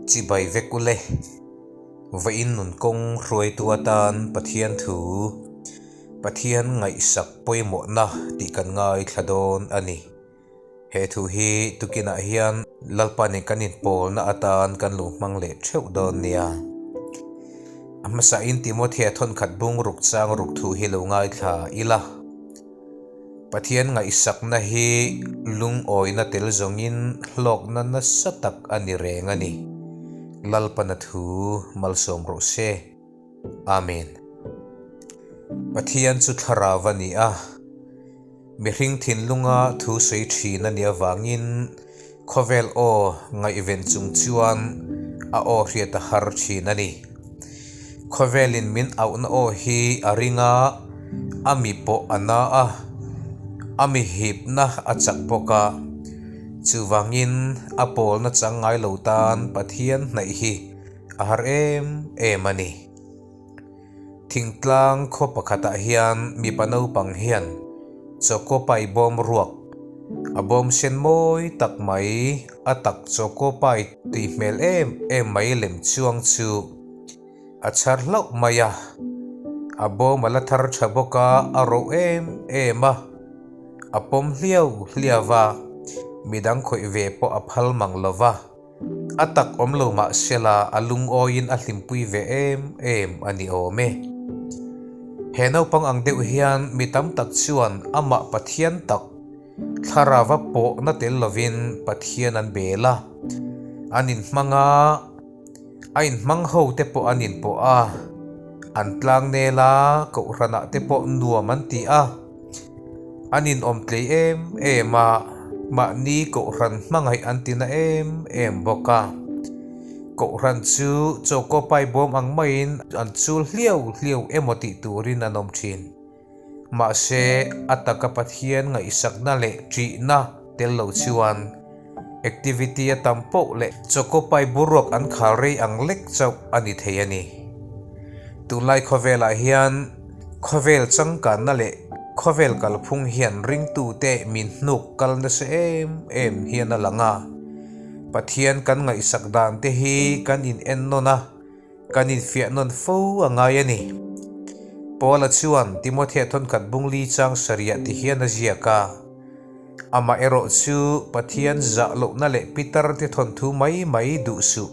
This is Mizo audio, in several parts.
Chibai vek ule. Vawiin nun kawng hruaitu atan Pathian thu, Pathian ngaihsak pawimawhna tih kan ngaithla dawn a ni. He thu hi tukinah hian Lalpa nen kan inpawlna atan kan lo hmang leh theuh dawn nia. A hmasain Timothea thawnkhat bung ruk chang ruk thu hi lo ngaithla ila. Pathian ngaihsakna hi lungawina tel zawngin hlawkna nasa tak a ni reng a ni. Lalpana thu malsawm rawh se. Amen. Pathian chu thlarau a ni a, mihring thinlunga thu sawi thin a nih avangin khawvel aw ngaihven chung chuan a aw hriat a har thin a ni. Khawvelin min auhna aw hi a ring a, a mi pawh a na a, a mi hipna a chak bawk a. Chuvangin a pawlna chang ngai lo tan Pathian hnaih hi a har em em a ni. Thingtlang khaw pakhatah hian mipa naupang hian choco pie bawm ruak, a bawm sen mawi tak mai, a tak choco pie tui hmel em em mai lem chuang chu a chhar hlauh mai a. A bawm a la thar tha bawk a, a roh em em a, a pawm hliau hliau a, midang khawih ve pawh a phal mang lo va. A tak awm lo mah sela a lungawiin a hlimpui ve em em a ni awm e. He naupang ang deuh hian mi tam tak chuan amah Pathian tak thlarava pawhna tel lovin Pathian an bel a, an inhmang a, a inhmang ho te pawh an inpawh a, an tlangnel a, kohhranah te pawh nuam an ti a. An inawm tlei em em a, mahni kohhran hmangaih an ti na em em bawk a. Kohhran chu chokaw pai bawm ang maiin an chul hliau hliau emaw tih turin an awm thin. Mahse, a taka Pathian ngaihsakna leh ṭihna tel lo chuan activity a tam poh leh chokaw pai boruak an khal rei ang lek chauh a ni thei a ni. Tunlai khawvelah hian khawvel changkanna leh khawvel kalphung hian ringtute min hnuk kal nasa em em hian a lang a. Pathian kan ngaihsak dan te hi kan in ennawn a, kan infiah nawn fo a ngai a ni. Paula chuan Timothea thawnkhat bungli chang sarih ti hian a ziak a. Amaherawh chu Pathian zah lohna leh pitar te thawnthu mai mai duh suh.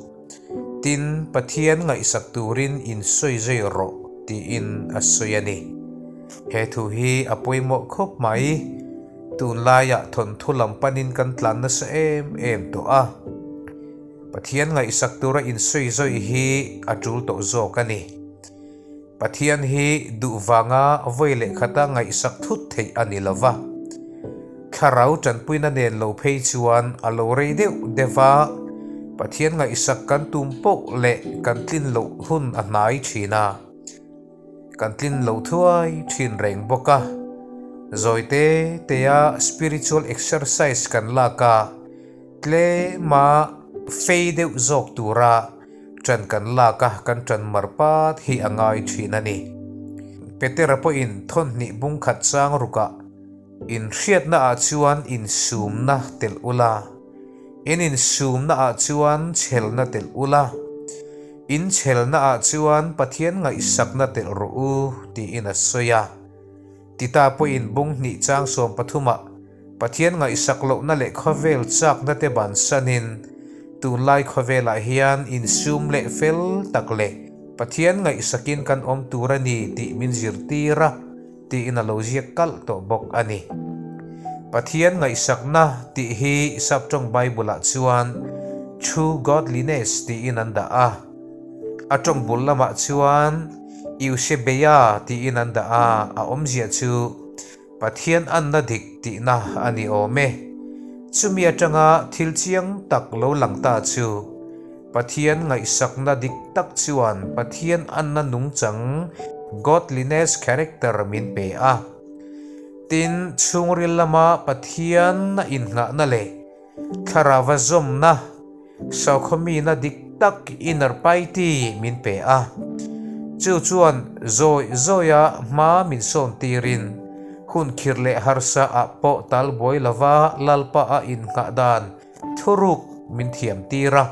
Tin, Pathian ngaihsak turin in sawi zui rawh tiin a sawi a ni. He thu hi a pawimawh khawp mai. Tunlaiah thawnthu lam panin kan tlan nasa em em tawh a. Pathian ngaihsak tura in sawi zui hi a tul tawh zawk a ni. Pathian hi duh vanga vawi leh khata ngaihsak thut theih a ni lo va. Thlarau tanpuina nen lo phei chuan a lo rei deuh deuh va, Pathian ngaihsak kan tum poh leh kan tlin loh hun a hnai thin a, kan tlin lo thuai thin reng bawk a. Zawi te tea spiritual exercise kan lak a, tlema fei deuh zawk tura Ṭan kan lak a, kan ṭan mar pat hi a ngai ṭhin a ni. Petera pawhin thawnhnih bung khat chang rukah inhriatna ah chuan insumna telh ula, in insumna ah chuan chhelna telh ula, in chhelna ah chuan Pathian ngaihsakna telh rawh u tiin a sawi a. Tita pawhin bung hnih chang 13 ah Pathian ngaihsak lohna leh khawvel chakna te bansanin tunlai khawvelah hian insum leh fel tak leh Pathian ngaihsakin kan awm tur a ni tih min zirtir a tiin a lo ziak kalh tawh bawk a ni. Pathian ngaihsakna tih hi Saptawng Bible-ah chuan True Godliness tiin an dah a. A tawng bul lamah chuan Eusebeia tiin an dah a, a awmzia chu Pathian anna dik tihna a ni awm e. Chumi atanga thil chiang tak lo lang ta chu, Pathian ngaihsakna dik tak chuan Pathian anna nungchang, godliness character, min pe a. Tin, chhungril lama Pathian a innghahna leh thlarauva zawmna, Saukhawmina dik tak inner piety min pe a, chu chuan zawi zawia hma min sawn tirin hun khir leh harsa ah pawh tal buai lova Lalpa a innghah dan thuruk min thiam tir a.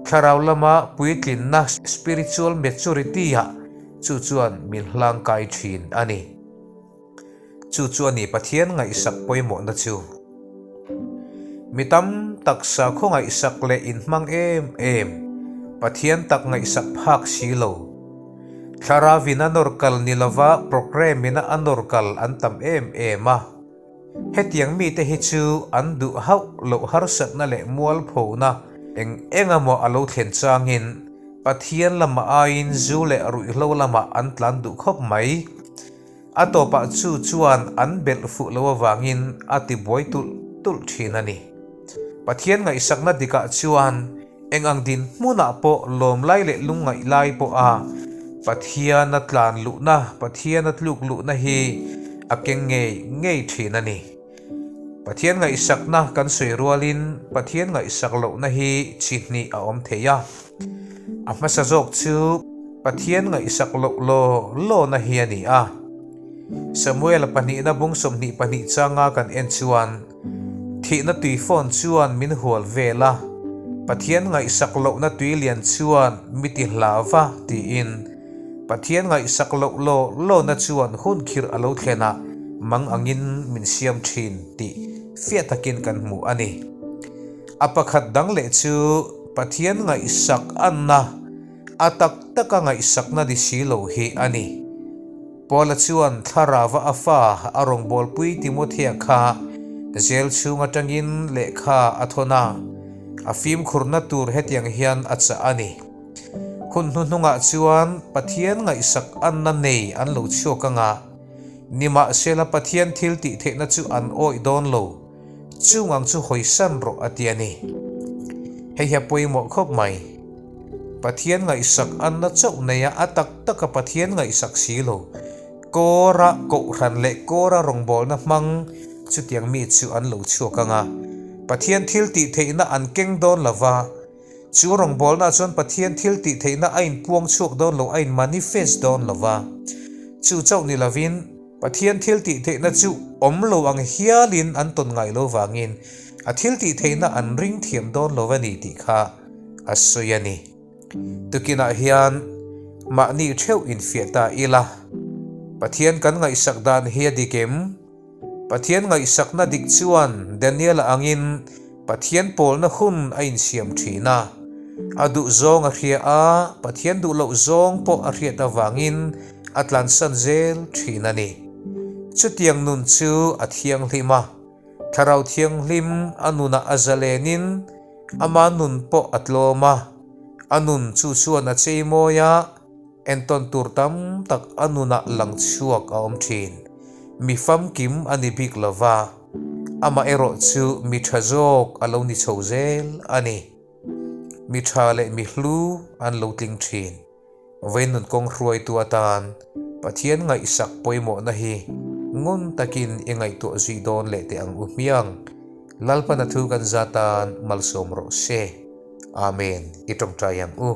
Thlarau lama puitlinna, spiritual maturity, ah chu chuan min hlangkai thin a ni. Chu chu a ni Pathian ngaihsak pawimawhna chu. Mi tam tak sakhaw ngaihsak leh inhmang em em, Pathian tak ngaihsak phak si lo. Thlarau in a nawr kal ni lova programme ina a nawr kal an tam em em a. Hetiang mite hi chu an duh hauh loh harsatna leh mualphona eng eng emaw a lo thlen changin Pathian lamah aiin zu leh ruihhlo lamah an tlan duh khawp mai. A tawpah chu chuan an belh fuh lo avangin a ti buai tulh tulh thin a ni. Pathian ngaihsakna dikah chuan eng ang dinhmunah pawh lawm lai leh lungngaih lai pawha Pathiana tlan luhna, Pathiana tluk luhna hi a keng ngei ngei thin a ni. Pathian ngaihsakna kan sawi rualin Pathian ngaihsak lohna hi chi hnih a awm thei a. A hmasa zawk chu Pathian ngaihsak loh law lawna hi a ni a. Samuela pahnihna bung 22 changa kan en chuan, Thihna tui fawn chuan min hual vel a, Pathian ngaihsak lohna tui lian chuan mi ti hla va tiin Pathian ngaihsak loh law lawna chuan hun khirh a lo thlen a, mang angin min siam thin tih fiah takin kan hmu a ni. A pakhat dang leh chu Pathian ngaihsak anna, a tak taka ngaihsakna ni si lo hi a ni. Paula chuan thlarauva a fa a rawngbawlpui Timothea kha jail chhung atangin lehkha a thawn a, a fimkhurna tur hetiang hian a chah a ni. Hun hnuhnungah chuan Pathian ngaihsak anna nei an lo chhuak anga, nimahsela Pathian thil tih theihna chu an awih dawn lo, chung ang chu hawisan rawh a ti a ni. Hei hi a pawimawh khawp mai. Pathian ngaihsak anna chauh neia a tak taka Pathian ngaihsak si lo. Kawra kohhran leh kawra rawngbawlna hmang chutiang mi chu an lo chhuak ang a. Pathian thil tih theihna an keng dawn lo va, chu rawngbawlna chuan Pathian thil tih theihna a inpuang chhuak dawn lo, a in manifest dawn lo va. Chu chauh ni lovin Pathian thil tih theihna chu awm lo ang hialin an tawn ngai lo vangin a thil tih theihna an ring thiam dawn lo a ni tih kha a sawi a ni. Tukinah hian mahni theuh infiah ta ila, Pathian kan ngaihsak dan hi a dik em? Pathian ngaihsakna dik chuan Daniela angin Pathian pawlna hun a insiam thin a. A duh zawng a hria a, Pathian duh loh zawng pawh a hriat avangin a tlansan zel thin a ni. Chutiang nun chu a thianghlim a. Thlarau Thianghlim a nunah a zalenin ama nun pawh a tlawm a, a nun chu chuan a chei mawi a, entawn tur tam tak a nunah lang chhuak a awm thin. Mi famkim a ni bik lo va, amah erawh chu mi tha zawk a lo ni chho zel a ni. Mi tha leh mi hlu an lo tling thin. Vawiin nun kawng hruaitu atan Pathian ngaihsak pawimawhna hi ngun takin i ngaihtuah zui dawn leh teh ang u hmiang. Lalpana thu kan za tan malsawm rawh se. Amen. I tawngtai ang u.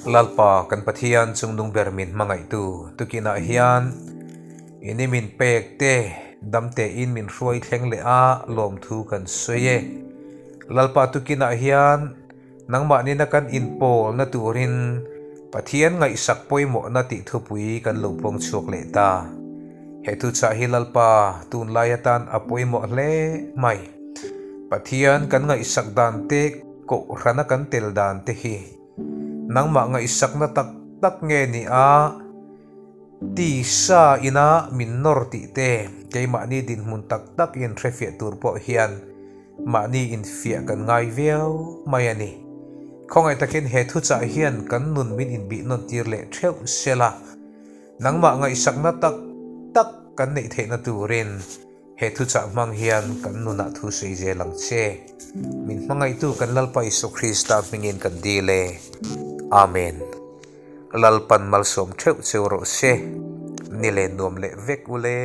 Lalpa kan Pathian chungnung ber min hmangaihtu tukinah hian i ni min pek te dam tein min hruai thleng leh a lawmthu kan sawi e. Lalpa tukinah hian Nangmah nena kan inpawlna turin Pathian ngaihsak pawimawhna tih thupui kan lo puang chhuak leh ta. He thuchah hi Lalpa tunlai atan a pawimawh hle mai. Pathian kan ngaihsak dan te, kohhrana kan tel dan te hi nangmah ngaihsakna tak tak nge ni a, tisa ina min nawr tih te keimahni dinhmun tak tak inhrefiah tur pawh hian Mahni infiah kan ngai viau mai a ni. Khawngaih takin he thuchah hian kan nun min inbih nawn tir leh theuh sela, nangmah ngaihsakna tak tak kan neih theihna turin he thuchah hmang hian kan nunah thu sawi zel ang che. Min hmangaihtu kan Lalpa Isua Krista hmingin kan dil e. Amen. Lalpan malsawm theuh cheu rawh se. Ni leh nuam leh vek ule.